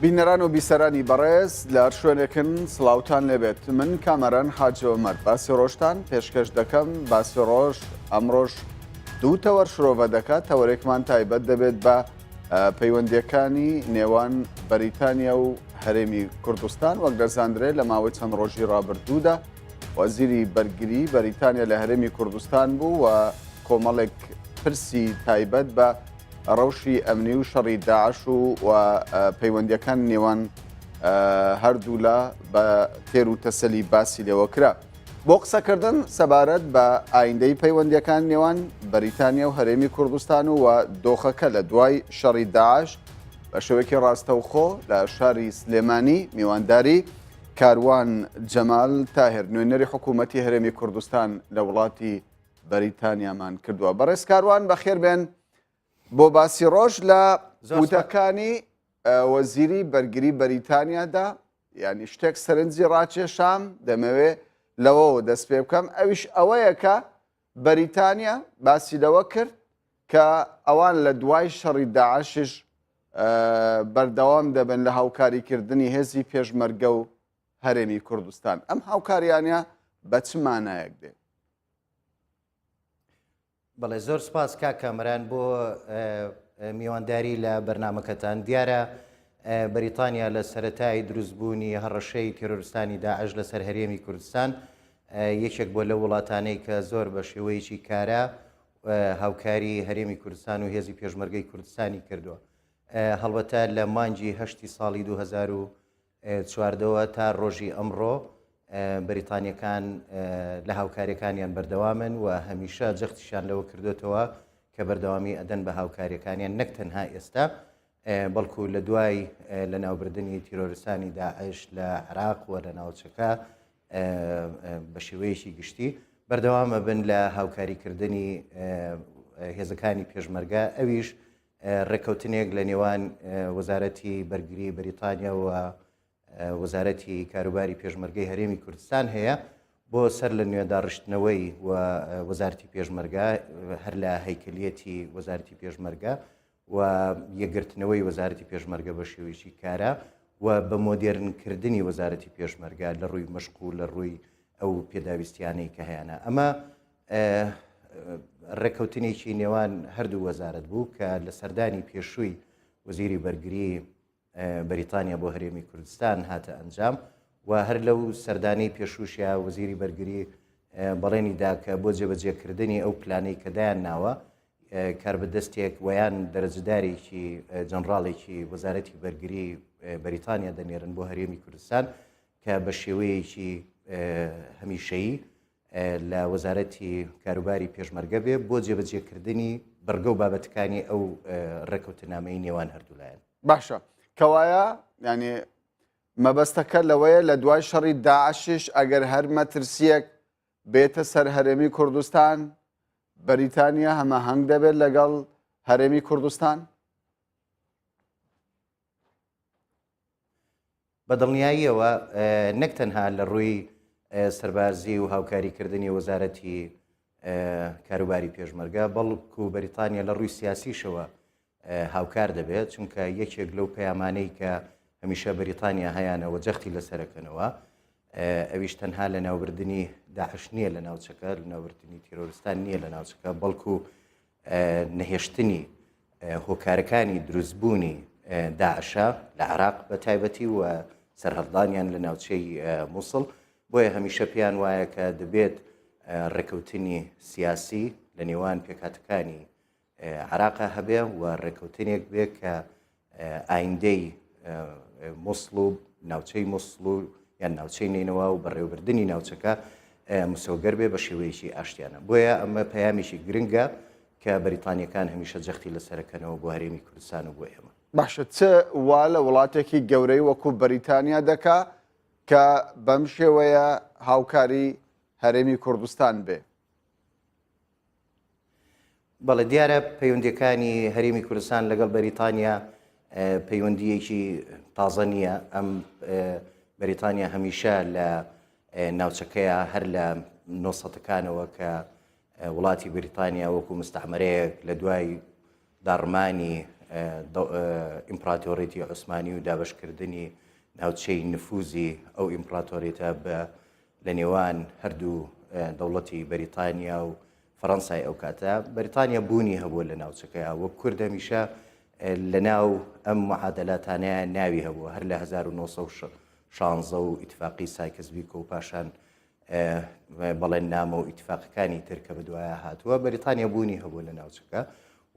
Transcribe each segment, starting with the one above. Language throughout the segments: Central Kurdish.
بینەران و بیسەرانی بەڕێز لە هەر شوێنێکن سڵاوتان لێبێت من کامەران حاجی عومەر باسی ڕۆژتان پێشکەش دەکەم باسی ڕۆژ ئەمڕۆژ دوو تەوەر شرۆڤە دەکات تەوەرێکمان تایبەت دەبێت بە پەیوەندیەکانی نێوان بەریتانیا و هەرێمی کوردستان وەک دەزاندرێت لە ماوەی چەند ڕۆژی ڕابردوودا وەزیری بەرگری بەریتانیا لە هەرێمی کوردستان بوو و کۆمەڵێک پرسی تایبەت بە ڕەوشی ئەمنی و شەڕی داعش و و پەیوەندیەکان نێوان هەردوولا بە تێر و تەسەلی باسی لێوە کرا. بۆ قسەکردن سەبارەت بە ئایندەی پەیوەندیەکان نێوان بەریتانیا و هەرێمی کوردستان و دۆخەکە لە دوای شەڕی داعش بە شێوەیەکی ڕاستەوخۆ لە شاری سلێمانی میوانداری کاروان جەمال تاهر نوێنەری حکوومەتی هەرێمی کوردستان لە وڵاتی بەریتانیامان کردووە. بەڕێز کاروان بەخێر بێن بۆ باسی ڕۆژ لە وتەکانی وەزیری بەرگری بەریتانیادا یعنی شتێک سەرنجی ڕاکێشام دەمەوێ لەوەوە دەست پێ بکەم ئەویش ئەوەیە کە بەریتانیا باسی لەوە کرد کە ئەوان لە دوای شەڕی داعشش بەردەوام دەبن لە هاوکاریکردنی هێزی پێشمەرگە و هەرێمی کوردستان ئەم هاوکاریانە بە چ مانایەک دێت؟ بەڵێ زۆر سپاس کاک کامەران بۆ میوانداری لە بەرنمەکەتان دیارە بەریتانیا لە سەتای دروستبوونی هەڕەشەی تێرۆرستانی داعش لەسەر هەرێمی کوردستان یەکێک بۆ لە وڵاتانەی کە زۆر بە شێوەیەکی کارا هاوکاری هەرێمی کوردستان و هێزی پێشمەرگەی کوردستانی کردووە هەڵبەتە لە مانگی هەشتی ساڵی 2014ەوە تا ڕۆژی ئەمڕۆ بەریتانیەکان لە هاوکاریەکانیان بەردەوامن و هەمیشە جەختیشیان لەوە کردوێتەوە کە بەردەوامی ئەدەن بە هاوکاریەکانیان نەک تەنها ئێستا بەڵکو لە دوای لە ناوبردنی تیرۆرستانی داعش لە عراق و لە ناوچەکە بە شێوەیەکی گشتی بەردەوامە بن لە هاوکاریکردنی هێزەکانی پێشمەرگە ئەویش ڕێککەوتنێک لە نێوان وەزارەتی بەرگری بەریتانیا و وەزارەتی کاروباری پێشمەرگەی هەرێمی کوردستان هەیە بۆ سەر لە نوێ داڕشتنەوەی و وەزارتی پێشمەرگە هەر لە هەیکەلیەتی وەزارتی پێشمەرگە و یەکگرتنەوەی وەزارەتی پێشمەرگە بە شێوەیەکی کارا و بە مۆدێرنکردنی وەزارەتی پێشمەرگە لە ڕووی مەشق و لە ڕووی ئەو پێداویستیانەی کە هەیانە ئەمە ڕێککەوتنێکی نێوان هەردوو وەزارەت بوو کە لە سەردانی پێشووی وەزیری بەرگری بەریتانیا بۆ هەرێمی کوردستان هاتە ئەنجام و هەر لەو سەردانی پێشووشیا وەزیری بەرگری بەڵێنی دا کە بۆ جێبەجێکردنی ئەو پلانەی کە دایان ناوە کاربەدەستێک ویان دەرەجدارێکی جەنڕاڵێکی وەزارەتی بەرگری بەریتانیا دەنێرن بۆ هەرێمی کوردستان کە بە شێوەیەکی هەمیشەیی لە وەزارەتی کاروباری پێشمەرگە بێ بۆ جێبەجێکردنی بڕگە و بابەتەکانی ئەو ڕێککەوتنامەی نێوان هەردوولایەن. باشە کەوایە یعنی مەبەستەکە لەوەیە لە دوای شەڕی داعشیش ئەگەر هەر مەترسیەک بێتە سەر هەرێمی کوردستان بەریتانیا هەماهەنگ دەبێت لەگەڵ هەرێمی کوردستان؟ بە دڵنیاییەوە نەک تەنها لە ڕووی سەربازی و هاوکاریکردنی وەزارەتی کاروباری پێشمەرگە بەڵکو بەریتانیا لە ڕووی سیاسیشەوە هاوکار دەبێت چونکە یەکێک لەو پەیامانەی کە هەمیشە بەریتانیا هەیانەوە جەختی لەسەرەکەنەوە ئەویش تەنها لە ناوبردنی داعش نییە لە ناوچەکە لە ناوبردنی تیرۆرستان نییە لە ناوچەکە بەڵکو نەهێشتنی هۆکارەکانی دروستبوونی داعشە لە عراق بە تایبەتی و سەرهەڵدانیان لە ناوچەی مووسڵ بۆیە هەمیشە پێیان وایە کە دەبێت ڕێکەوتنی سیاسی لە نێوان پێکهاتەکانی عراقا هەبێ و ڕێکەوتنێک بێ کە ئایندەی موسڵ و ناوچەی موسڵ و یان ناوچەی نەینەوا و بەڕێوەبردنی ناوچەکە مسۆگەر بێ بە شێوەیەکی ئاشتیانە بۆیە ئەمە پەیامێکی گرنگە کە بەریتانیەکان هەمیشە جەختی لەسەرەکەنەوە بۆ هەرێمی کوردستان و بۆ ئێمە. باشە چ وا لە وڵاتێکی گەورەی وەکو بەریتانیا دەکا کە بەم شێوەیە هاوکاری هەرێمی کوردستان بێ؟ بەڵێ دیارە پەیوەندیەکانی هەرێمی کوردستان لەگەڵ بەریتانیا پەیوەندیەکی تازە نییە ئەم بەریتانیا هەمیشە لە ناوچەکەیە هەر لە نۆسەتەکانەوە کە وڵاتی بریتانیا وەکو مستعمرەیەک لە دوای داڕمانی. ئیمپراتۆریەتی عوسمانی و دابەشکردنی ناوچەی نفوزی ئەو ئیمپراتۆریەتە بە لە نێوان هەردوو دەوڵەتی بەریتانیا و فەڕەنسای ئەو کاتە بەریتانیا بوونی هەبووە لە ناوچەکەیا وەک کورد هەمیشە لە ناو ئەم معادلاتانەیە ناوی هەبووە هەر لە 1916 و ئیتفاقی سایکس بیکۆ و پاشان بەڵێن نامە و ئیتفاقەکانی تر کە بەدوایە هاتووە بەریتانیا بوونی هەبوو لە ناوچەکە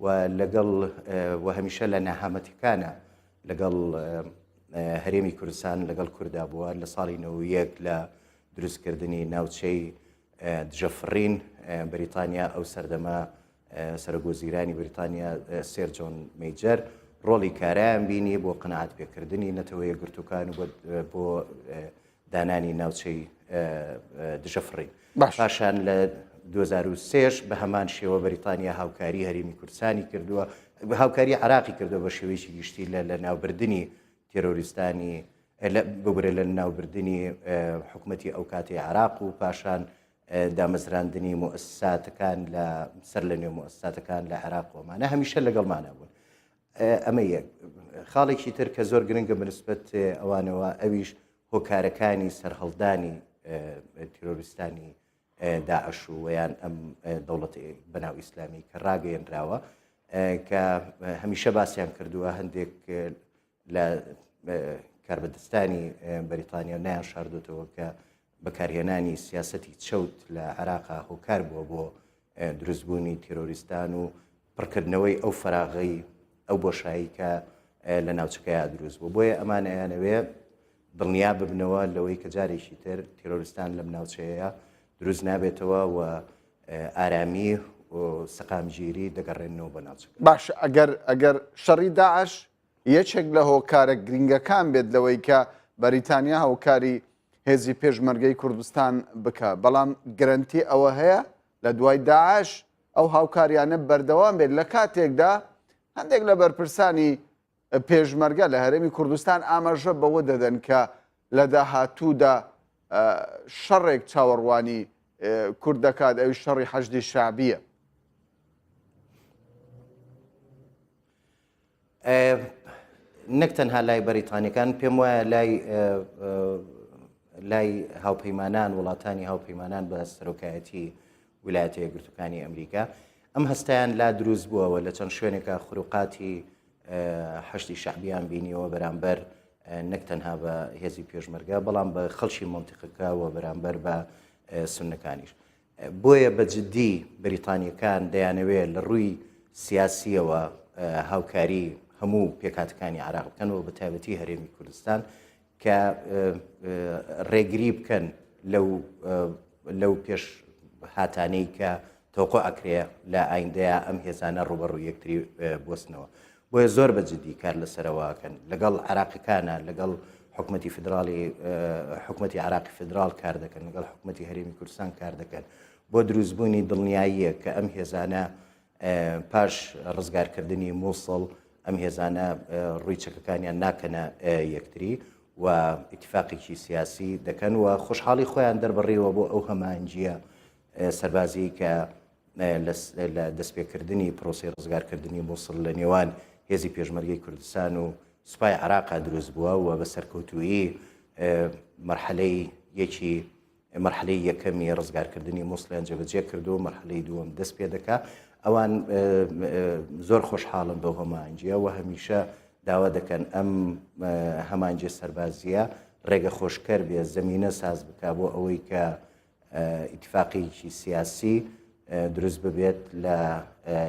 و لەگەڵ و هەمیشە لە نەهامەتەکانە لەگەڵ هەرێمی کوردستان لەگەڵ کوردا بووە لە ساڵی 91 لە دروستکردنی ناوچەی دژەفڕین بەریتانیا ئەو سەردەمە سەرۆکوەزیرانی بریتانیا سێر جۆن مەیجەر ڕۆڵی کارایان بینی بۆ قەناعەت پێکردنی نەتەوە یەکگرتووەکان و بۆ دانانی ناوچەی دژەفڕین. پاشان لە 2003 بە هەمان شێوە بەریتانیا هاوکاری هەرێمی کوردستانی کردووە هاوکاری عراقی کردووە بە شێوەیەکی گشتی لە لە ناوبردنی تێرۆریستانی ببورە لە ناوبردنی حکومەتی ئەو کاتی عراق و پاشان دامەزراندنی موئەسساتەکان لە سەر لە نێو موئەسساتەکان لە عێراق ومانە هەمیشە لەگەڵمانە بوون ئەمە یەک خاڵێکی تر کە زۆر گرنگە بەنسبەت ئەوانەوە ئەویش هۆکارەکانی سەرهەڵدانی تیرۆریستانی داعش و ویان ئەم دەوڵەتی بەناو ئیسلامی کە ڕاگەیەنراوە کە هەمیشە باسییان کردووە هەندێک لە کاربەدەستانی بەریتانیا نایان شاردۆتەوە کە بەکارهێنانی سیاسەتی چەوت لە عێراقا هۆکار بووە بۆ دروستبوونی تێرۆریستان و پڕکردنەوەی ئەو فەراغەی ئەو بۆشایی کە لە ناوچەکەیا دروست بوو بۆیە ئەمان ئەیانەوێ دڵنیا ببنەوە لەوەی کە جارێکی تر تێرۆریستان لەم ناوچەیە دروست نابێتەوە و ئارامی و سەقامگیری دەگەڕێنەوە بۆ ناوچەکە. باش ئەگەر ئەگەر شەڕی داعش یەکێک لە هۆکارە گرنگەکان بێت لەوەی کە بەریتانیا هاوکاری هێزی پێشمەرگەی کوردستان بکە، بەڵام گرەنتی ئەوە هەیە لە دوای داعش ئەو هاوکاریانە بەردەوام بێت لە کاتێکدا هەندێک لە بەرپرسانی پێشمەرگە لە هەرێمی کوردستان ئاماژە بەوە دەدەن کە لە داهاتوودا شەڕێک چاوەڕوانی کورد دەکات ئەوی شەڕی حەشدی شعبیە. نەک تەنها لای بەریتانیەکان پێم وایە لای لای هاوپەیمانان وڵاتانی هاوپەیمانان بە سەرۆکایەتی ویلایەتە یەکگرتووەکانی ئەمریکا ئەم هەستیان لا دروست بووەوە لە چەند شوێنێکە خروقاتی حەشدی شعبیان بینیەوە بەرامبەر نەک تەنها بە هێزی پێشمەرگە بەڵام بە خەڵکی منتیقەکە و بەرامبەر بە سونەکانیش بۆیە بە جدی بەریتانییەکان دەیانەوێت لە ڕووی سیاسییەوە هاوکاری هەموو پێکهاتەکانی عێراق بکەن و بە تایبەتی هەرێمی کوردستان کە ڕێگری بکەن لەو لەو پێش هاتانەی کە تەوقع ئەکرێ لە ئایندەیە ئەم هێزانە ڕوبەڕوو یەکتری بوەستنەوە. بۆیە زۆر بە جدی کار لەسەرەوە ئەکەن لەگەڵ عراقیەکانە لەگەڵ حکومەتی فیدراڵی حکومەتی عراقی فیدراڵ کار دەکەن لەگەڵ حکومەتی هەرێمی کوردستان کار دەکەن بۆ دروستبوونی دڵنیاییە کە ئەم هێزانە پاش ڕزگارکردنی مووسڵ ئەم هێزانە ڕووی چەکەکانیان ناکەنە یەکتری و ئیتفاقێکی سیاسی دەکەن و خۆشحاڵی خۆیان دەربڕیوە بۆ ئەو هەماهەنگییە سەربازی کە لە دەستپێکردنی پرۆسەی ڕزگارکردنی موسڵ لە نێوان هێزی پێشمەرگەی کوردستان و سوپای عراقا دروست بووە و بە سەرکەوتوویی مەرحەلەی یەکی مەرحەلەی یەکەمی ڕزگارکردنی موسڵیان جێبەجێ کردو و مەرحەلەی دووەم دەست پێ دەکا ئەوان زۆر خۆشحاڵن بەو هەماهەنگیە و هەمیشە داوا دەکەن ئەم هەمانجێ سەربازیە ڕێگە خۆشکەر بێ زمینە ساز بک بۆ ئەوەی کە ئیتفاقێکی سیاسی دروست ببێت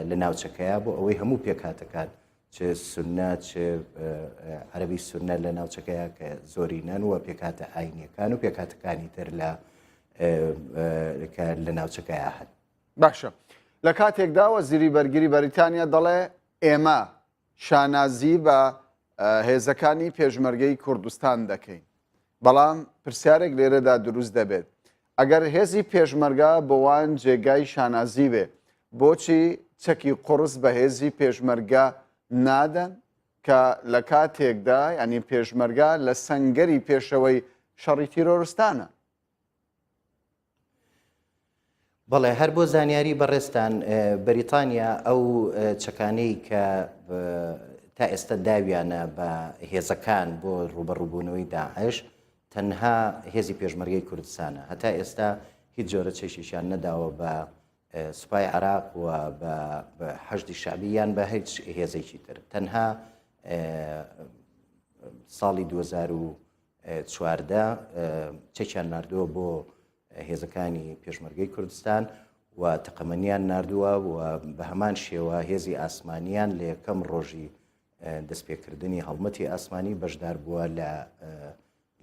لە ناوچەکەیە بۆ ئەوەی هەموو پێکهاتەکان چ سنە چ عەربی سنە لە ناوچەکەیە کە زۆرینەن و پێکهاتە ئاینیەکان و پێکهاتەکانی تر لە کە لە ناوچەکەیا هەن. باشە لە کاتێکدا وەزیری بەرگری بەریتانیا دەڵێ ئێمە شانازی بە هێزەکانی پێشمەرگەی کوردستان دەکەین. بەڵام پرسیارێک لێرەدا دروست دەبێت. ئەگەر هێزی پێشمەرگە بۆ وان جێگای شانازی بێ، بۆچی چەکی قوڕس بە هێزی پێشمەرگە نادەن کە لە کاتێکدا یانی پێشمەرگە لە سەنگەری پێشەوەی شەڕی تیرۆرستانە؟ بەڵێ هەر بۆ زانیاری بەڕێزتان بەریتانیا ئەو چەکانەی کە تا ئێستا داویانە بە هێزەکان بۆ ڕووبەڕووبوونەوەی داعش تەنها هێزی پێشمەرگەی کوردستانە. هەتا ئێستا هیچ جۆرە چەکێکیان نەداوە بە سوپای عێراق و بە حەشدی شەعبی یان بە هیچ هێزێکی تر. تەنها ساڵی 2014 چەکیان ناردووە بۆ هێزەکانی پێشمەرگەی کوردستان و تەقەمەنیان ناردووە و بە هەمان شێوە هێزی ئاسمانیان لە یەکەم ڕۆژی دەستپێکردنی هەڵمەتی ئاسمانی بەشدار بووە لە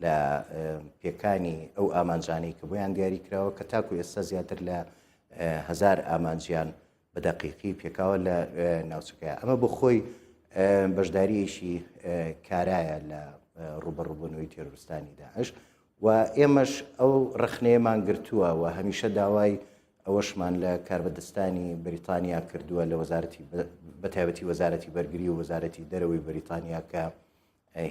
لە پێکانی ئەو ئامانجانەی کە بۆیان دیاری کراوە کە تاکو ئێستا زیاتر لە هزار ئامانجیان بە دەقیقی پێکاوە لە ناوچەکە. ئەمە بۆ خۆی بەشداریەکی کارایە لە ڕوبەڕوبوونەوەی تێرۆرستانی داعش و ئێمەش ئەو ڕخنەیەمان گرتووە و هەمیشە داوای ئەوەشمان لە کاربەدەستانی بەریتانیا کردووە لە وەزارەتی بەتایبەتی وەزارەتی بەرگری و وەزارەتی دەرەوەی بەریتانیا کە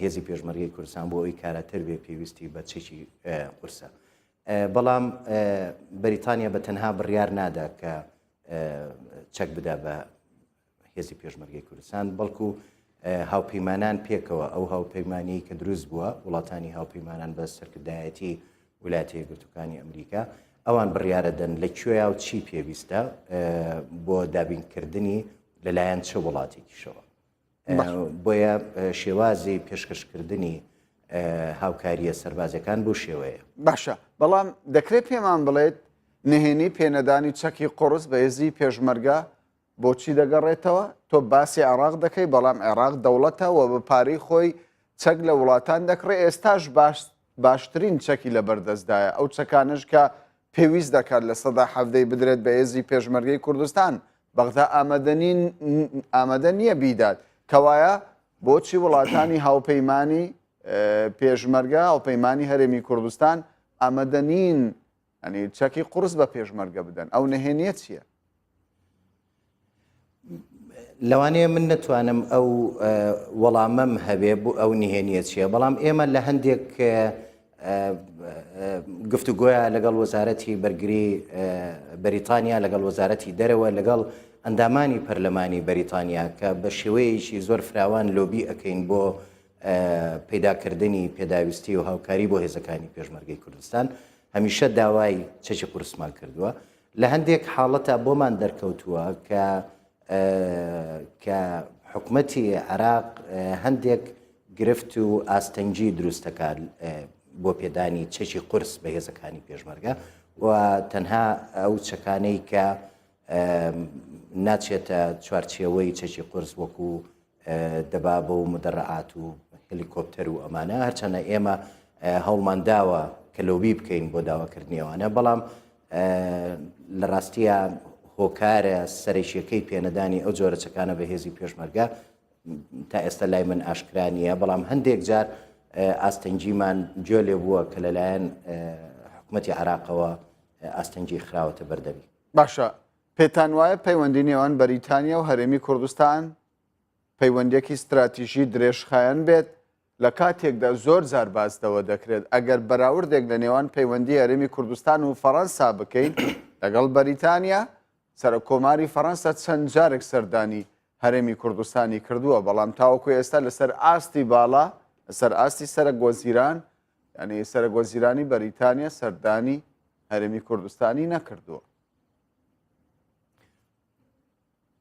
هێزی پێشمەرگەی کوردستان بۆ ئەوی کاراتر بێ پێویستی بە چەکی قورسە. بەڵام بەریتانیا بە تەنها بڕیار نادا کە چەک بدا بە هێزی پێشمەرگەی کوردستان، بەڵکو هاوپەیمانان پێکەوە، ئەو هاوپەیمانیی کە دروست بووە، وڵاتانی هاوپەیمانان بە سەرکردایەتی ویلایەتە یەکگرتووەکانی ئەمریکا، ئەوان بڕیارەدەن لە کوێیا و چی پێویستە بۆ دابینکردنی لەلایەن چ وڵاتێکیشەوە. بۆیە شێوازی پێشکەشکردنی هاوکارییە سەربازیەکان بەو شێوەیە. باشە بەڵام دەکرێت پێمان بڵێت نهێنی پێنەدانی چەکی قوڕس بە هێزی پێشمەرگە بۆچی دەگەڕێتەوە؟ تۆ باسی عێراق دەکەی بەڵام عێراق دەوڵەتە و بە پارەی خۆی چەک لە وڵاتان دەکڕێ ئێستاش باشترین چەکی لەبەردەستدایە ئەو چەکانەش کە پێویست دەکات 17% بدرێت بە هێزی پێشمەرگەی کوردستان بەغدا ئامادە نییە بیدات کەوایە بۆچی وڵاتانی هاوپەیمانی پێشمەرگە هاوپەیمانی هەرێمی کوردستان ئامادە نین ئەنی چەکی قورس بە پێشمەرگە بدەن ئەو نهێنیە چییە؟ لەوانەیە من نەتوانم ئەو وەڵامەم هەبێ بۆ ئەو نهێنیە چییە بەڵام ئێمە لە هەندێک گفتوگۆیا لەگەڵ وەزارەتی بەرگری بەریتانیا لەگەڵ وەزارەتی دەرەوە لەگەڵ ئەندامانی پەرلەمانی بەریتانیا کە بە شێوەیەکی زۆر فراوان لۆبی ئەەکەین بۆ پەیداکردنی پێداویستی و هاوکاری بۆ هێزەکانی پێشمەرگەی کوردستان هەمیشە داوای چەکی قورسمان کردووە لە هەندێک حاڵەتا بۆمان دەرکەوتووە کە کە حکومەتی عێراق هەندێک گرفت و ئاستەنگی دروست دەکات بۆ پێدانی چەکی قورس بە هێزەکانی پێشمەرگە و تەنها ئەو چەکانەی کە ناچێتە چوارچێوەی چەکی قورس وەکو دەبابە و مدەڕعات و هەلیکۆپتەر و ئەمانە هەرچەنە ئێمە هەوڵمان داوە کە لۆبی بکەین بۆ داواکردنی ئەوانە بەڵام لە ڕاستیە هۆکارە سەرەکیەکەی پێنەدانی ئەو جۆرە چەکانە بە هێزی پێشمەرگە تا ئێستا لای من ئاشکرا نییە بەڵام هەندێک جار ئاستەنگیمان گوێ لێ بووە کە لەلایەن حکوومەتی عراقەوە ئاستەنگی خراوەتە بەردەمی. باشە پێتان وایە پەیوەندی نێوان بەریتانیا و هەرێمی کوردستان پەیوەندیەکی ستراتیژی درێژخایەن بێت لە کاتێکدا زۆر جار باس لەوە دەکرێت ئەگەر بەراوردێک لە نێوان پەیوەندی هەرێمی کوردستان و فەڕەنسا بکەین لەگەڵ بەریتانیا سەرۆک کۆماری فەڕەنسا چەند جارێک سەردانی هەرێمی کوردستانی کردووە بەڵام تاوەکو ئێستا لەسەر ئاستی باڵا لەسەر ئاستی سەرەک وەزیران یعنی سەرەک وەزیرانی بەریتانیا سەردانی هەرێمی کوردستانی نەکردووە.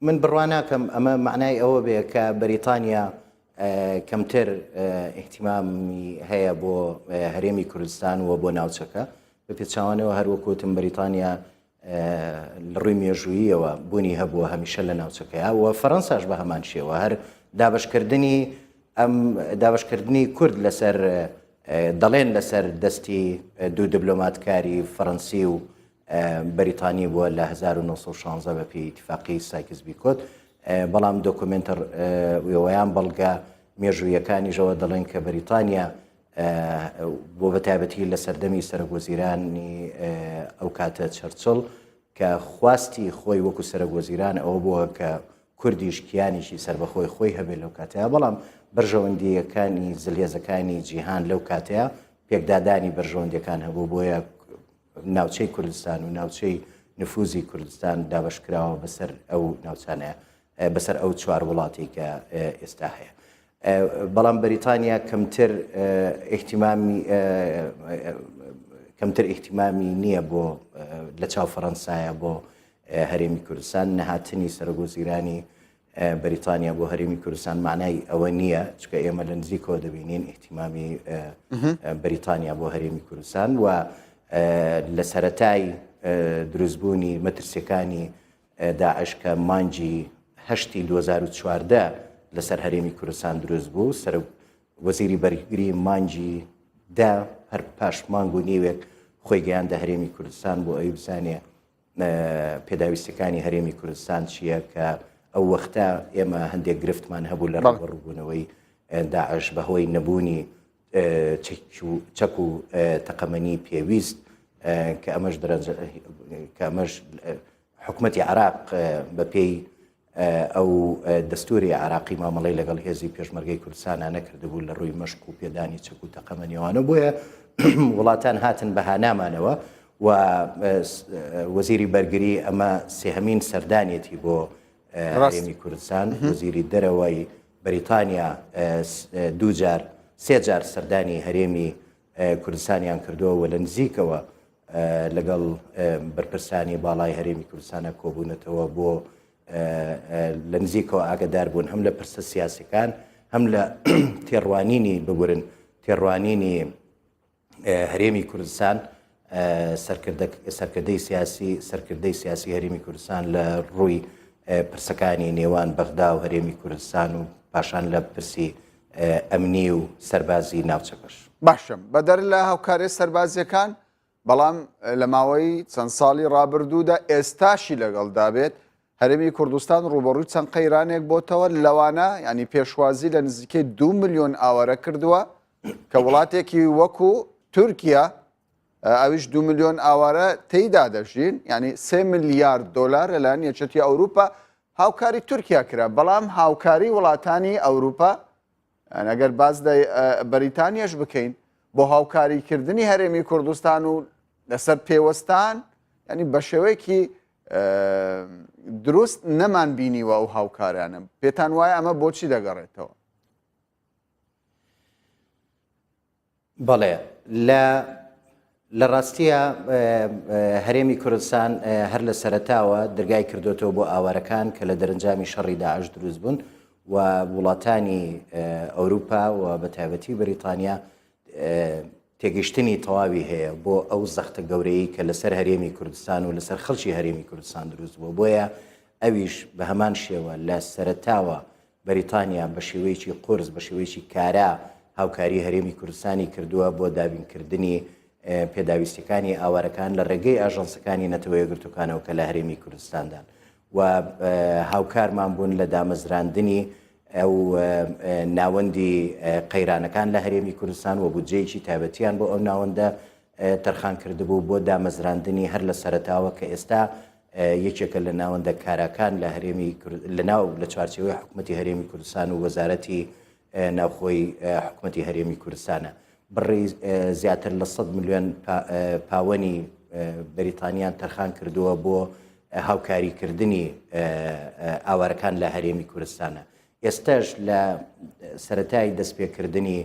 من بڕوا ناکەم ئەمە مەعنای ئەوە بێ کە بەریتانیا کەمتر ئیهتیمامی هەیە بۆ هەرێمی کوردستان و بۆ ناوچەکە بە پێچوانەوە هەروەکوتم بەریتانیا لە ڕووی مێژووییەوە بوونی هەبووە هەمیشە لە ناوچەکەیا و فەرەنساش بە هەمان شێوە هەر دابشکردنی ئەم دابشکردنی کورد لەسەر دەڵێن لەسەر دەستی دوو دبلۆماتکاری فەرەنسی و بەریتانی بووە لە 1916 بە پێی ئیتفاقی سایکس بیکۆت بەڵام دۆکۆمێنتە وێوەیان بەڵگە مێژوویەکانیشەوە دەڵێن کە بەریتانیا بۆ بە تایبەتی لە سەردەمی سەرۆک وەزیرانی ئەو کاتە چەرچڵ کە خواستی خۆی وەکو سەرۆک وەزیران ئەوە بووە کە کوردیش کیانێکی سربەخۆی خۆی هەبێت لەو کاتەیە بەڵام بەرژەوەندیەکانی زلهێزەکانی جیهان لەو کاتەیە پێکدادانی بەرژەوەندیەکان هەبوو بۆیە ناوچەی کوردستان و ناوچەی نفوزی کوردستان دابەشکراوە بەسەر ئەو ناوچانەیە. بەسەر ئەو چوار وڵاتی کە ئێستا هەیە. بەڵام بەریتانیا کەمتر ئیهتیمامی کەمتر ئیهتیمامی نییە بۆ لە چاو فەڕەنسایە بۆ هەرێمی کوردستان نەهاتنی سەرۆکوەزیرانی بەریتانیا بۆ هەرێمی کوردستان معنای ئەوە نییە چکە ئێمە لە نزیکەوە دەبینین ئیهتیمامی بەریتانیا بۆ هەرێمی کوردستان و لە سەتای دروستبوونی مەترسیەکانی داعش کە مانگی هەشتی 2014 لەسەر هەرێمی کوردستان دروست بوو، سەرۆک وەزیری بەرگری مانگی دە هەر پاش مانگ و نیوێک خۆی گەیاندە هەرێمی کوردستان بۆ ئەوی بزانێ پێداویستەکانی هەرێمی کوردستان چییە کە ئەو وەختە ئێمە هەندێک گرفتمان هەبوو لە ڕووبەڕووبوونەوەی داعش بەهۆی نەبوونی چەک و تەقەمەنی پێویست کە ئەمەش کە ئەمەش حکومەتی عراق بەپێی ئەو دەستوری عراقی مامەڵەی لەگەڵ هێزی پێشمەرگەی کوردستانە نەکردبوو لە ڕووی مەشق و پێدانی چەک و تەقەمەنیوانە بۆیە وڵاتان هاتن بەهانامانەوە و وەزیری بەرگری ئەمە سێهەمین سەردانێتی بۆ هەرێمی کوردستان وەزیری دەرەوەی بەریتانیا دووجار سێ جار سەردانی هەرێمی کوردستانیان کردووە و لە نزیکەوە لەگەڵ بەرپرسانی باڵای هەرێمی کوردستانە کۆبوونەتەوە بۆ لە نزیکەوە ئاگدار بوون هەم لە پرسە سیاسەکان هەم لە تێڕوانینی ببورن تێڕوانینی هەرێمی کوردستان سەرکردەی سیاسی سەرکردەی سیاسی هەرێمی کوردستان لە ڕووی پرسەکانی نێوان بەغدا و هەرێمی کوردستان و پاشان لە پرسی ئەمنی و سەربازی ناوچەکەش. باشم بەدەر لە هاوکاریە سەربازیەکان بەڵام لە ماوەی چەند ساڵی ڕابردوودا ئێستاشی لەگەڵدا بێت هەرێمی کوردستان ڕووبەڕووی چەند قەیرانێک بۆتەوە لەوانە ینی پێشوازی لە نزیکەی دو ملیۆن ئاوارە کردووە کە وڵاتێکی وەکو تورکیا ئەویش دو ملیۆن ئاوارە تێیدا دەژین ینی سێ ملیارد دۆلار لەلایەن یەکێتی ئەوروپا هاوکاری تورکیا کرا بەڵام هاوکاری وڵاتانی ئەوروپا ئەگەر باس لە بەریتانیاش بکەین بۆ هاوکاریکردنی هەرێمی کوردستان و لەسەر پێوەستان ینی بە شێوەیەکی دروست نەمان بینیوە ئەو هاوکارانە پێتان وایە ئەمە بۆچی دەگەڕێتەوە؟ بەڵێ لە لە ڕاستیە هەرێمی کوردستان هەر لە سەرەتاوە دەرگای کردوێتەوە بۆ ئاوارەکان کە لە دەرەنجامی شەڕی داعش دروست بوون و وڵاتانی ئەوروپا و بە تایبەتی بەریتانیا تێگەشتنی تەواوی هەیە بۆ ئەو زەختە گەورەی کە لەسەر هەرێمی کوردستان و لەسەر خەڵکی هەرێمی کوردستان دروست بووە بۆیە ئەویش بە هەمان شێوە لە سەرەتاوە بەریتانیا بە شێوەیەکی قورس، بە شێوەیەکی کارا هاوکاری هەرێمی کوردستانی کردووە بۆ دابینکردنی پێداویستیەکانی ئاوارەکان لە ڕێگەی ئاژانسەکانی نەتەوە یەکگرتووەکانەوە کە لە هەرێمی کوردستاندان و هاوکارمان بوون لە دامەزراندنی ئەو ناوەندی قەیرانەکان لە هەرێمی کوردستان و بودجەیەکی تایبەتیان بۆ ئەو ناوەندە تەرخان کردبوو بۆ دامەزراندنی هەر لە سەرەتاوە کە ئێستا یەکێکە لە ناوەندە کاراکان لە هەرێمی لە ناو لە چوارچێوەی حکوومەتی هەرێمی کوردستان و وەزارەتی ناوخۆی حکوومەتی هەرێمی کوردستانە بڕی زیاتر لە 100 ملیۆن پاوەنی بەریتانیان تەرخان کردووە بۆ هاوکاریکردنی ئاوارەکان لە هەرێمی کوردستانە ئێستاش لە سەتای دەستپێکردنی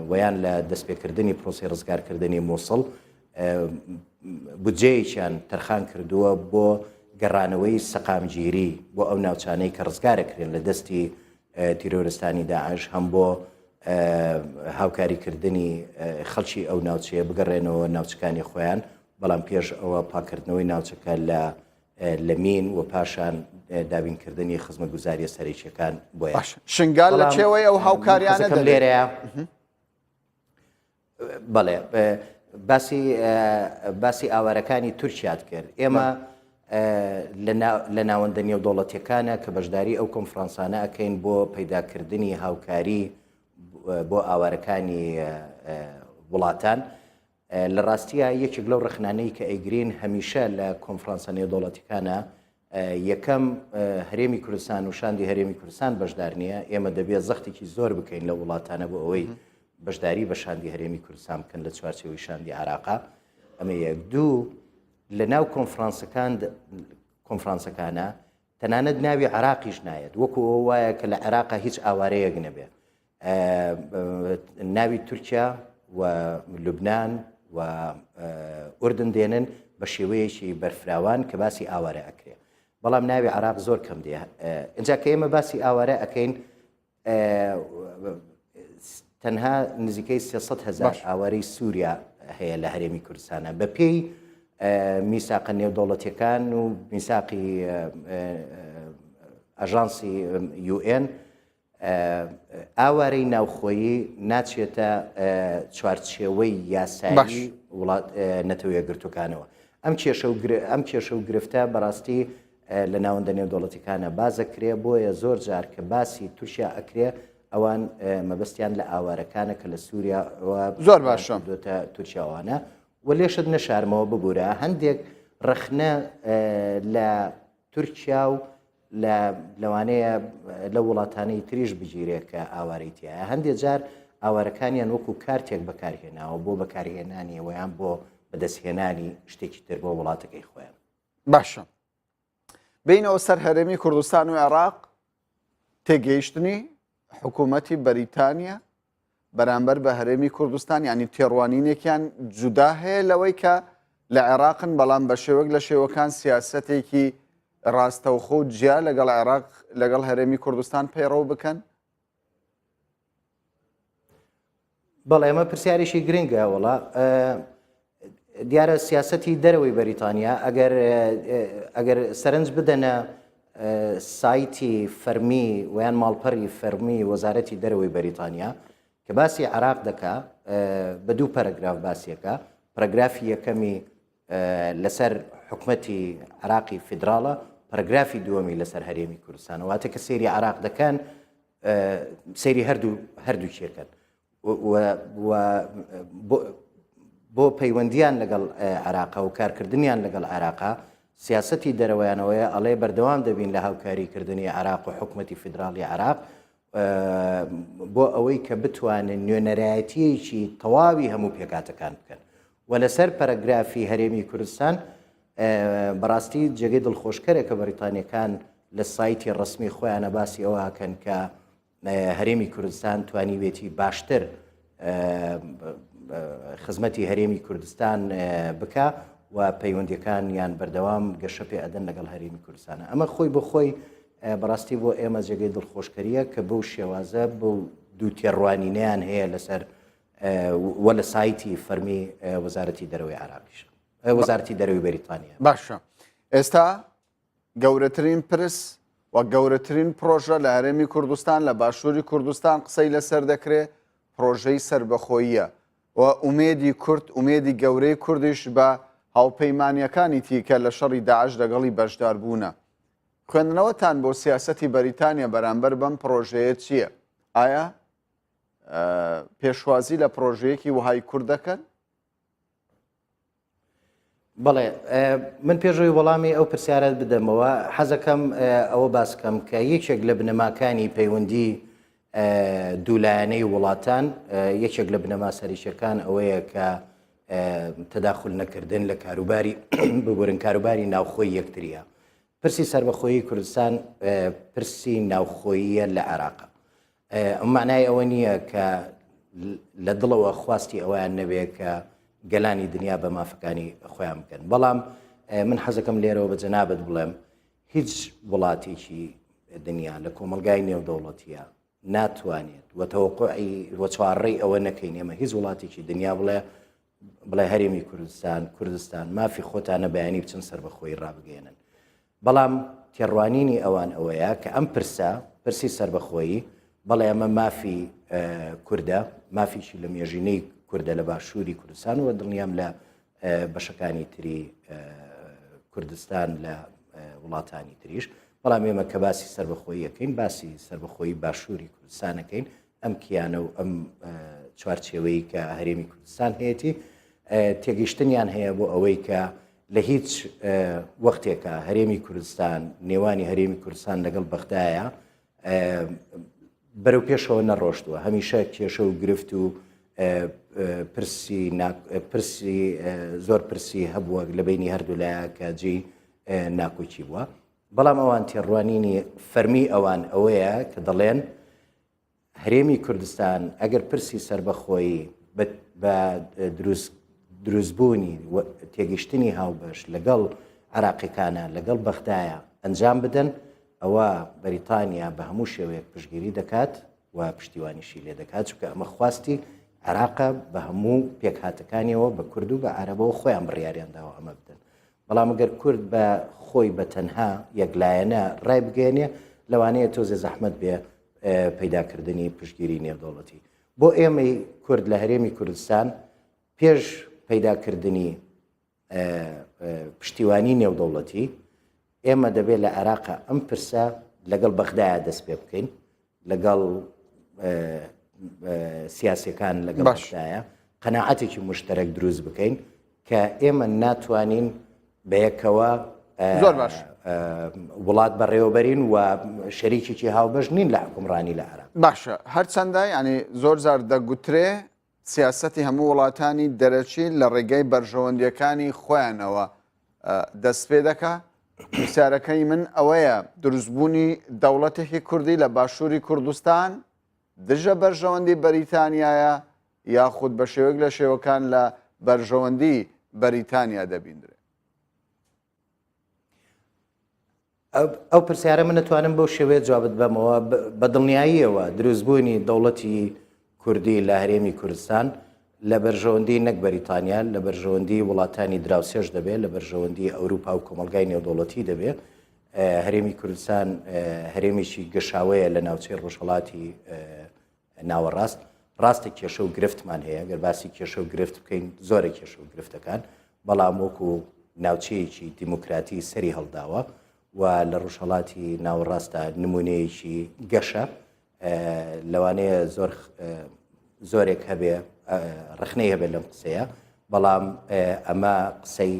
ویان لە دەستپێکردنی پرۆسی ڕزگارکردنی مووسڵ بودجەیەکیان تەرخان کردووە بۆ گەڕانەوەی سەقامگیری بۆ ئەو ناوچانەی کە ڕزگارەکرێن لە دەستی تیرۆرستانی داعش هەم بۆ هاوکاریکردنی خەڵکی ئەو ناوچەیە بگەڕێنەوە ناوچەکانی خۆیان بەڵام پێش ئەوە پاکردنەوەی ناوچەکە لە لە مین و پاشان دابینکردنی خزمەتگوزاریە سەرەکیەکان بۆیان. شنگال لە چێوەی ئەو هاوکاریانە لێرەیە بەڵێ باسی باسی ئاوارەکانی تورکیات کرد ئێمە لە ناوەندە نێودەوڵەتیەکانە کە بەشداری ئەو کۆنفرانسانە ئەەکەین بۆ پەیداکردنی هاوکاری بۆ ئاوارەکانی وڵاتان لە ڕاستیا یەکێک لەو ڕەخنانەی کە ئەیگرین هەمیشە لە کۆنفرانسە نێودەوڵەتیەکانە یەکەم هەرێمی کوردستان و شاندی هەرێمی کوردستان بەشدار نییە ئێمە دەبێت زەختێکی زۆر بکەین لە وڵاتانە بۆ ئەوەی بەشداری بە شاندی هەرێمی کوردستان بکەن لە چوارچێوەی شاندی عراقا ئەمە یەک دوو لە ناو کۆنفرانسەکان کۆنفرانسەکانە. تەنانەت ناوی عێراقیش نایەت، وەکو ئەوە وایە کە لە عێراقا هیچ ئاوارەیەک نەبێ. ناوی تورکیا و لوبناان و ئوردن دێنن بە شێوەیەکی بەرفراوان کە باسی ئاوارە ئەکرێ بەڵام ناوی عراق زۆر کەم دێ اینجا کە ئێمە باسی ئاوارە ئەەکەین تەنها نزیکەی 300 هزار ئاوارەی سووریا هەیە لە هەرێمی کوردستانە بە پێی میساقە نێودەوڵەتیەکان و میساقی ئەژانسی UN ئاوارەی ناوخۆیی ناچێتە چوارچێوەی یاسایی وڵات نەتەوە یەکگرتووەکانەوە. ئەم کێشە و ئەم کێشە و گرفتە بەڕاستی لە ناوەندە نێودەوڵەتیەکانە باس ئەکرێ، بۆیە زۆر جار کە باسی تورکیا ئەکرێ ئەوان مەبەستیان لە ئاوارەکانە کە لە سووریا زۆر باشە دۆتە تورکیاوانە و لێشت نەشارمەوە ببوورە هەندێک ڕەخنە لە تورکیا و لە لەوانەیە لە وڵاتانەی تریش بگیرێ کە ئاوارەی تایە هەندێک جار ئاوارەکانیان وەکو کارتێک بەکارهێناوە بۆ بەکارهێنانی ویان بۆ بەدەستهێنانی شتێکی تر بۆ وڵاتەکەی خۆیان. باشە بینەوە سەر هەرێمی کوردستان و عێراق تێگەیشتنی حکوومەتی بەریتانیا بەرامبەر بە هەرێمی کوردستان ینی تێڕوانینێکیان جودا هەیە لەوەی کە لە عێراقن بەڵام بە شێوەک لە شێوەکان سیاسەتێکی ڕاستەوخۆ و جیا لەگەڵ عێراق لەگەڵ هەرێمی کوردستان پەیڕەو بکەن؟ بەڵێ ئەمە پرسیارێکی گرنگە وڵا دیارە سیاستی دەرەوەی بەریتانیا ئەگەر ئەگەر سەرنج بدەنە سایتی فەرمی ویان ماڵپەڕی فەرمی وەزارەتی دەرەوەی بەریتانیا کە باسی عراق دەکا بە دوو پەرەگراف باسیەکە پەرەگرافی یەکەمی لەسەر حکومەتی عراقی فیدراڵە پەرەگرافی دووەمی لەسەر هەرێمی کوردستان واتە کە سەیری عراق دەکەن سەیری هەردوو هەردووکیەکەن بۆ پەیوەندیان لەگەڵ عێراقا و کارکردنیان لەگەڵ عێراقا سیاسەتی دەرەوەیانەوەیە ئەڵێ بەردەوام دەبین لە هاوکاریکردنی عێراق و حکومەتی فیدراڵی عێراق بۆ ئەوەی کە بتوانن نوێنەرایەتیەکی تەواوی هەموو پێکاتەکان بکەن و لەسەر پەرەگرافی هەرێمی کوردستان بەڕاستی جێگەی دڵخۆشکەرە کە بەریتانیەکان لە سایتی ڕسمی خۆیانە باسی ئەوەکەن کە هەرێمی کوردستان توانیوێتی باشتر خزمەتی هەرێمی کوردستان بکا و پەیوەندیەکانیان بەردەوام گەشە پێ ئەدەن لەگەڵ هەرێمی کوردستانە ئەمە خۆی بۆ خۆی بەڕاستی بۆ ئێمە جێگەی دڵخۆشکەریە کە بەو شێوازە بەو دوو تێڕوانینیان هەیە لەسەر وە لە سایتی فەرمی وەزارەتی دەرەوەی عراقیش وەزارەتی دەرەوەی بەریتانیا باشە ئێستا گەورەترین پرس و گەورەترین پرۆژە لە هەرێمی کوردستان لە باشووری کوردستان قسەی لەسەر دەکرێ پرۆژەی سەربەخۆییە و ئومێدی کورد ئومێدی گەورەی کوردیش بە هاوپەیمانیەکانی تیکە لە شەڕی داعش لەگەڵی بەشدار بوونە. خوێندنەوەتان بۆ سیاسەتی بەریتانیا بەرامبەر بەم پرۆژەیە چییە؟ ئایا پێشوازی لە پرۆژەیەکی وەهای کورد دەکەن؟ بەڵێ من پێشەوەی وەڵامی ئەو پرسیارەت بدەمەوە حەزەکەم ئەوە باسکەم کە یەکێک لە بنەماکانی پەیوەندی دوولایەنەی وڵاتان یەکێک لە بنەما سەرەکیەکان ئەوەیە کە تەداخل نەکردن لە کاروباری ببورن کاروباری ناوخۆی یەکتریە پرسی سەربەخۆیی کوردستان پرسی ناوخۆییە لە عێراق. ئەم معنای ئەوە نییە کە لە دڵەوە خواستی ئەویان نەبێ کە گەلانی دنیا بە مافەکانی خۆیان بکەن بەڵام من حەزەکەم لێرەوە بە جەنابەت بڵێم هیچ وڵاتێکی دنیا لە کۆمەلگای نێودەوڵەتیە ناتوانێت و تەوەقعی و چوارڕێی ئەوە نەکەین ئێمە هیچ وڵاتێکی دنیا بڵێ بڵێ هەرێمی کوردستان کوردستان مافی خۆتانە بەیانی بچن سەربەخۆی ڕابگەێنن بەڵام تێڕوانینی ئەوان ئەوەیە کە ئەم پرسە پرسی سەربەخۆیی بەڵێ ئەمە مافی کوردە مافیشی لە مێژینەی کوردە لە باشووری کوردستان و دڵنیام لە بەشەکانی تری کوردستان لە وڵاتانی تریش بەڵام ئێمە کە باسی سربەخۆییەکەین باسی سربەخۆیی باشووری کوردستانەکەین ئەم کیانە و ئەم چوارچێوەی کە هەرێمی کوردستان هەیەی تێگەیشتنیان هەیە بۆ ئەوەی کە لە هیچ وەختێکە هەرێمی کوردستان نێوانی هەرێمی کوردستان لەگەڵ بەغدایە بەرەو پێشەوە نەڕۆشتووە هەمیشە کێشە و گرفت و پرسی پرسی زۆر پرسی هەبووە لە بینی هەردوو لایە کە جێی ناکۆکی بووە. بەڵام ئەوان تێڕوانینی فەرمی ئەوان ئەوەیە کە دەڵێن هەرێمی کوردستان ئەگەر پرسی سەربەخۆیی بە دروستبوونی تێگەشتنی هاوبەش لەگەڵ عراقیەکانە لەگەڵ بەغدایە ئەنجام بدەن ئەوە بەریتانیا بە هەموو شێوەیەک پشگیری دەکات و پشتیوانیشی لێ دەکات چونکە ئەمە خواستی عێراقە بە هەموو پێکهاتەکانیەوە بە کورد و بە عەرەبەوە خۆیان بڕیاریان داوە ئەمە بدەن بەڵام گەر کورد بە خۆی بە تەنها یەکلایەنە ڕای بگەێنێ لەوانەیە تۆزێ زەحمت بێ پەیداکردنی پشتگیری نێودەوڵەتی بۆ ئێمەی کورد لە هەرێمی کوردستان پێش پەیداکردنی پشتیوانی نێودەوڵەتی ئێمە دەبێت لە عێراقا ئەم پرسە لەگەڵ بەغدایە دەست پێ بکەین لەگەڵ سیاسەکان لەگەڵ بەغدایە قەناعەتێکی مشتەرەک دروست بکەین کە ئێمە ناتوانین بەیەکەوە زۆر باش وڵات بەڕێوەبەرین و شەریکێکی هاوبەش نین لە حکومڕانی لە عێراق باشە هەرچەندە ینی زۆر زار دەگوترێ سیاسەتی هەموو وڵاتانی دەرەکی لە ڕێگەی بەرژەوەندییەکانی خۆیانەوە دەستپێدەکا. پرسیارەکەی من ئەوەیە دروستبوونی دەوڵەتێکی کوردی لە باشووری کوردستان دژە بەرژەوەندی بەریتانیایە یاخود بە شێوەیەک لە شێوەکان لە بەرژەوەندی بەریتانیا دەبیندرێ؟ ئەو پرسیارە من نەتوانم بەو شێوەیە جوابت بەمەوە بە دڵنیاییەوە دروستبوونی دەوڵەتی کوردی لە هەرێمی کوردستان لە بەرژەوەندی نەک بەریتانیا لە بەرژەوەندی وڵاتانی دراوسێش دەبێت لە بەرژەوەندی ئەوروپا و کۆمەلگای نێودەوڵەتی دەبێت هەرێمی کوردستان هەرێمێکی گەشاوەیە لە ناوچەی ڕۆژهڵاتی ناوەڕاست، ڕاستە کێشە و گرفتمان هەیە، گەر باسی کێشە و گرفت بکەین زۆرە کێشە و گرفتەکان، بەڵام وەکو ناوچەیەکی دیموکراتی سەری هەڵداوە و لە ڕۆژهەڵاتی ناوەڕاستدا نمونەیەکی گەشە، لەوانەیە زۆر زۆرێک هەبێ ڕخنەی هەبێت لەم قسەیە، بەڵام ئەمە قسەی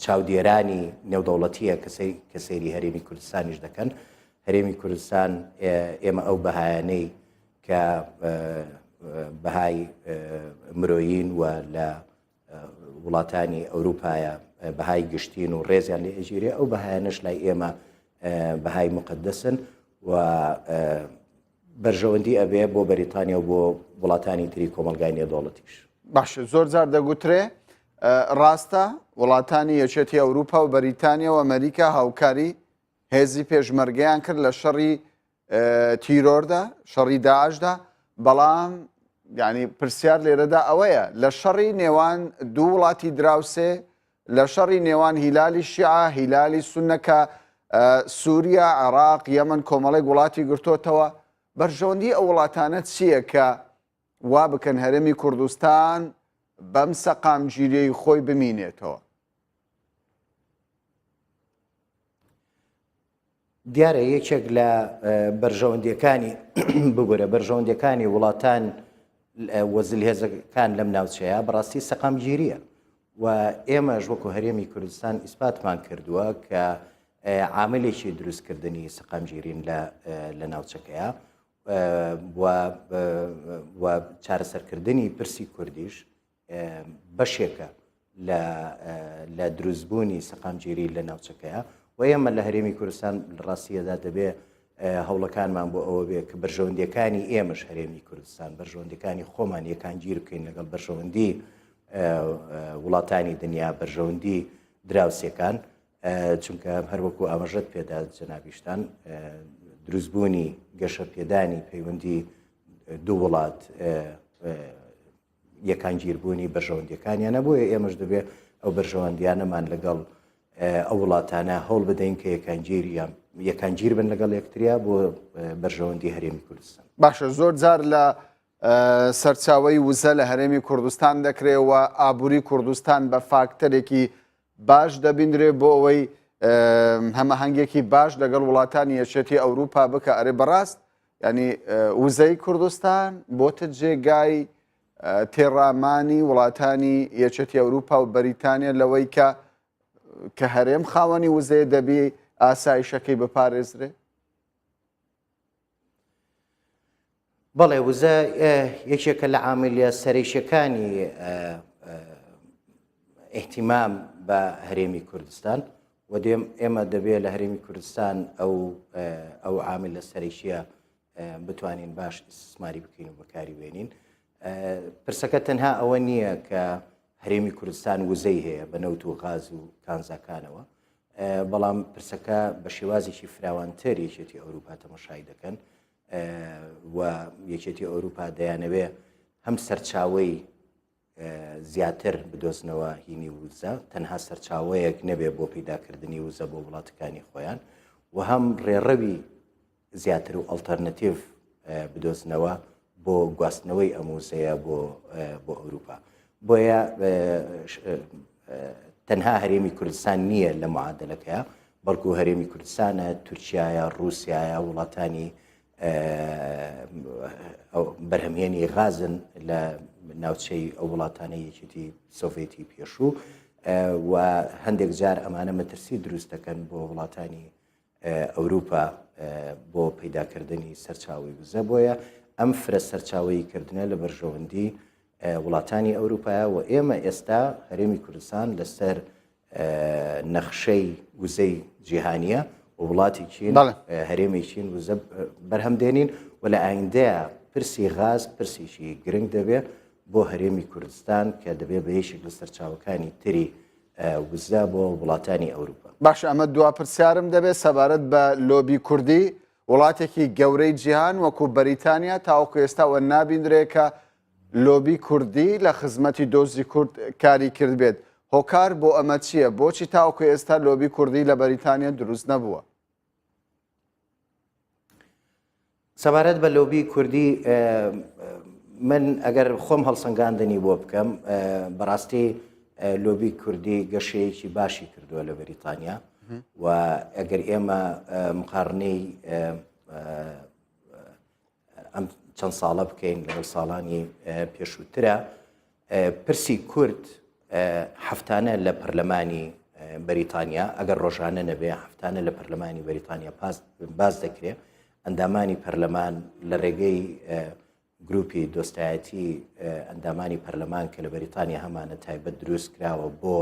چاودێرانی نێودەوڵەتیە کە سەیری هەرێمی کوردستانیش دەکەن هەرێمی کوردستان ئێمە ئەو بەهایانەی کە بەهای مرۆیین و لە وڵاتانی ئەوروپایە بەهای گشتین و ڕێزیان لێ ئەگیرێ ئەو بەهایانەش لای ئێمە بەهای مقدسن و بەرژەوەندی ئەبێ بۆ بەریتانیا و بۆ وڵاتانی تری کۆمەلگای نێودەوڵەتیش. باشە زۆر جار دەگوترێ ڕاستە وڵاتانی یەکێتی ئەوروپا و بەریتانیا و ئەمریکا هاوکاری هێزی پێشمەرگەیان کرد لە شەڕی تیرۆردا شەڕی داعشدا بەڵام یعنی پرسیار لێرەدا ئەوەیە لە شەڕی نێوان دوو وڵاتی دراوسێ لە شەڕی نێوان هیلالی شیعە هیلالی سونەکە سووریا عێراق یەمن کۆمەڵێک وڵاتی گرتوتەوە بەرژەوەندی ئەو وڵاتانە چییە کە وا بکەن هەرێمی کوردستان بەم سەقامگیریەی خۆی بمینێتەوە؟ دیارە یەکێک لە بەرژەوەندیەکانی بگورە بەرژەوەندیەکانی وڵاتان و زلهێزەکان لەم ناوچەیە بەڕاستی سەقامگیریە و ئێمەش وەکو هەرێمی کوردستان ئیسپاتمان کردووە کە عاملێکی دروستکردنی سەقامگیرین لە ناوچەکەیە و چارەسەرکردنی پرسی کوردیش بەشێکە لە دروستبوونی سەقامگیری لە ناوچەکەیە و ئێمە لە هەرێمی کوردستان لە ڕاستیەدا دەبێ هەوڵەکانمان بۆ ئەوە بێ کە بەرژەوەندیەکانی ئێمەش هەرێمی کوردستان بەرژەوەندەکانی خۆمان یەکانگیر بکەین لەگەڵ بەرژەوەندی وڵاتانی دنیا بەرژەوەندی دراوسێکان چونکە هەروەکو ئاماژەت پێدا جەنابیشتان دروستبوونی گەشە پێدانی پەیوەندی دوو وڵات یەکانگیربوونی بەرژەوەندیەکانیانە بۆیە ئێمەش دەبێ ئەو بەرژەوەندیانەمان لەگەڵ ئەو وڵاتانە هەوڵ بدەین کە یەکانگیر یان یەکانگیر بن لەگەڵ یەکتریا بۆ بەرژەوەندی هەرێمی کوردستان. باشە زۆر جار لە سەرچاوەی وزە لە هەرێمی کوردستان دەکرێ و ئابووری کوردستان بە فاکتەرێکی باش دەبیندرێ بۆ ئەوەی هەمەهەنگێکی باش لەگەڵ وڵاتانی یەکێتی ئەوروپا بکە ئەرێ بەڕاست ینی وزەی کوردستان بۆتە جێگای تێڕامانی وڵاتانی یەکێتی ئەوروپا و بەریتانیا لەوەی کە کە هەرێم خاوەنی وزەیە دەبی ئاسایشەکەی بپارێزرێ؟ بەڵێ وزە یەکێکە لە عاملیە سەرەکیەکانی ئیهتیمام بە هەرێمی کوردستان. و دێم ئێمە دەبێ لە هەرێمی کوردستان ئەو ئەو عاملە سەرەکیە بتوانین باش ئیستسماری بکەین و بەکاری بێنین. پرسەکە تەنها ئەوە نییە کە هەرێمی کوردستان وزەی هەیە بە نەوت و غاز و کانزاکانەوە، بەڵام پرسەکە بە شێوازێکی فراوانتر یەکێتی ئەوروپا تەمەشای دەکەن و یەکێتی ئەوروپا دەیانەوێ هەم سەرچاوەی زیاتر بدۆزنەوە هینی وزە تەنها سەرچاوەیەک نەبێ بۆ پەیداکردنی وزە بۆ وڵاتەکانی خۆیان و هەم ڕێڕەوی زیاتر و ئەڵتەرنەتیڤ بدۆزنەوە بۆ گواستنەوەی ئەم وزەیە بۆ بۆ ئەوروپا. بۆیە تەنها هەرێمی کوردستان نییە لە معادلەکەیە، بەڵکو هەرێمی کوردستانە، تورکیایە، ڕووسایە، وڵاتانی بەرهەمهێنی غازن لە ناوچەی ئەو وڵاتانەی یەکێتی سۆڤێتی پێشوو و هەندێک جار ئەمانە مەترسی دروست دەکەن بۆ وڵاتانی ئەوروپا بۆ پەیداکردنی سەرچاوەی وزە، بۆیە ئەم فرە سەرچاوەیی کردنە لە بەرژەوەندی وڵاتانی ئەوروپایە و ئێمە ئێستا هەرێمی کوردستان لەسەر نەخشەی وزەی جیهانیە و وڵاتێکین هەرێمێکین وزە بەرهەم دێنین و لە ئایندەیە پرسی غاز پرسێکی گرنگ دەبێت بۆ هەرێمی کوردستان کە دەبێت بە یەکێک لە سەرچاوەکانی تری وزە بۆ وڵاتانی ئەوروپا. باشە ئەمە دوا پرسیارم دەبێت سەبارەت بە لۆبی کوردی، وڵاتێکی گەورەی جیهان وەکو بەریتانیا تاوەکو ئێستا وە نابیندرێ کە لۆبی کوردی لە خزمەتی دۆزی کورد کاری کردبێت، هۆکار بۆ ئەمە چییە؟ بۆچی تاوەکو ئێستا لۆبی کوردی لە بەریتانیا دروست نەبووە؟ سەبارەت بە لۆبی کوردی من ئەگەر خۆم هەڵسەنگاندنی بۆ بکەم بەڕاستی لۆبی کوردی گەشەیەکی باشی کردووە لە بەریتانیا و ئەگەر ئێمە مقارنەی ئەم چەند ساڵە بکەین لەگەڵ ساڵانی پێشووترە پرسی کورد هەفتانە لە پەرلەمانی بەریتانیا ئەگەر ڕۆژانە نەبێ هەفتانە لە پەرلەمانی بەریتانیا باس دەکرێ ئەندامانی پەرلەمان لە ڕێگەی گروپی دۆستایەتی ئەندامانی پەرلەمان کە لە بەریتانیا هەمانە تایبەت دروست کراوە بۆ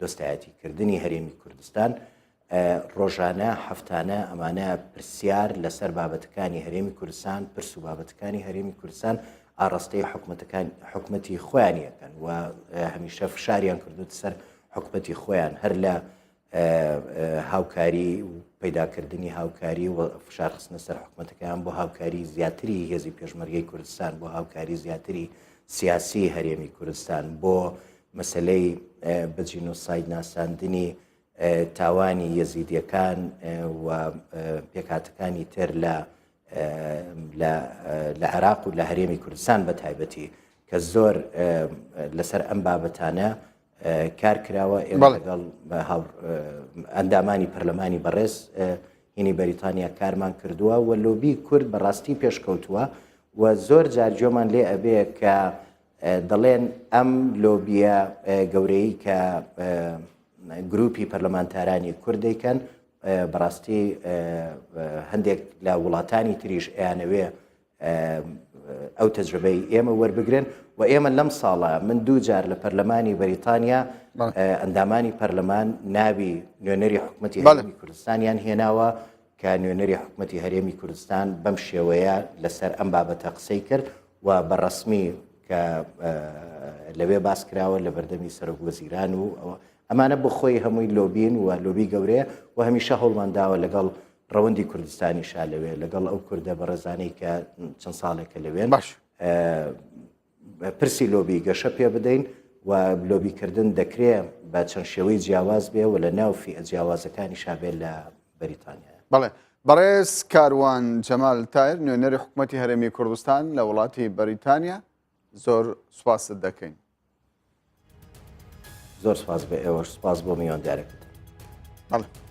دۆستایەتی کردنی هەرێمی کوردستان ڕۆژانە هەفتانە ئەمانە پرسیار لەسەر بابەتەکانی هەرێمی کوردستان پرس و بابەتەکانی هەرێمی کوردستان ئاڕاستەی حکومەتەکان حکومەتی خۆیان یەکەن و هەمیشە فشاریان کردوت سەر حکومەتی خۆیان هەر لە هاوکاری و پەیداکردنی هاوکاری و فشار خستنە سەر حکومەتەکەیان بۆ هاوکاری زیاتری هێزی پێشمەرگەی کوردستان بۆ هاوکاری زیاتری سیاسی هەرێمی کوردستان بۆ مەسلەی بە جینۆساید ناساندنی تاوانی یەزیدیەکان و پێکهاتەکانی تر لە لە عێراق و لە هەرێمی کوردستان بە تایبەتی کە زۆر لەسەر ئەم بابەتانە کار کراوە ئێمە لەگەڵ ئەندامانی پەرلەمانی بەڕێز هینی بەریتانیا کارمان کردووە و لۆبی کورد بەڕاستی پێشکەوتووە و زۆر جار گوێمان لێ ئەبێ کە دەڵێن ئەم لۆبیە گەورەی کە گروپی پەرلەمانتارانی کورد دەیکەن بەڕاستی هەندێک لە وڵاتانی تریش ئەیانەوێ ئەو تەجربەی ئێمە وەربگرن و ئێمە لەم ساڵە من دوو جار لە پەرلەمانی بەریتانیا ئەندامانی پەرلەمان ناوی نوێنەری حکوومەتی هەرێمی کوردستانیان هێناوە کە نوێنەری حکوومەتی هەرێمی کوردستان بەم شێوەیە لەسەر ئەم بابەتە قسەی کرد و بە ڕەسمی کە لەوێ باس کراوە لە بەردەمی سەرۆک وەزیران و ئەمانە بۆ خۆی هەمووی لۆبین و لۆبی گەورەیە و هەمیشە هەوڵمان داوە لەگەڵ ڕەوەندی کوردستانیشا لەوێ لەگەڵ ئەو کوردە بەڕێزانەی کە چەند ساڵێکە لەوێن باش پرسی لۆبی گەشە پێ بدەین و لۆبیکردن دەکرێ بە چەند شێوەی جیاواز بێ و لە ناو فیئە جیاوازەکانیشا بێ لە بەریتانیا. بەڵێ بەڕێز کاروان جەمال تایر نوێنەری حکوومەتی هەرێمی کوردستان لە وڵاتی بەریتانیا زۆر سوپاست دەکەین. زۆر سپاس بە ئێوەش سپاس بۆ میواندارەکەتان. بەڵێ.